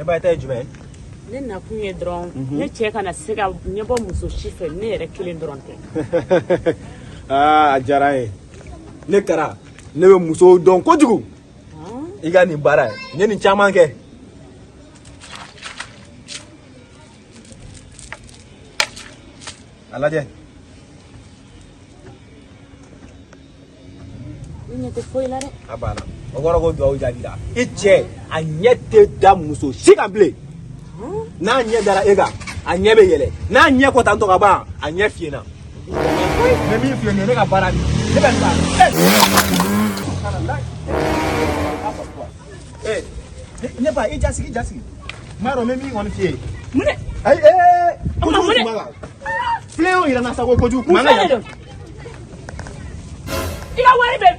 ba, ta ye jumɛn ye? Ne nakun ye dɔrɔn, ne cɛ kana se ka ɲɛbɔ muso si fɛ, ne yɛrɛ kelen dɔrɔn tɛ. Aa, a diyara n ye. Ne Kara, ne bɛ musow dɔn kojugu. I ka nin baara ye, n ye nin caman kɛ. A lajɛ. Ne ɲɛ tɛ foyi la dɛ. A banna, o kɔrɔ ko duwawu jaabira. I cɛ, a ɲɛ tɛ da muso si kan bilen. N'a ɲɛ dara e kan, a ɲɛ bɛ yɛlɛ. N'a ɲɛ ko tantɔ ka ban, a ɲɛ fiyenna. N bɛ min f'i ye, nin ye ne ka baara de ye. Ne bɛ taa. Ee, ne ba, i jasigi, jasigi. N b'a dɔn n bɛ min kɔni f'i ye. Mun de? Ayi, ee, kojugu mun de? tun b'a la. Filen y'o yira n na sa ko kojugu kun Mun b'a fɛn de la. don? I ka wari bɛ.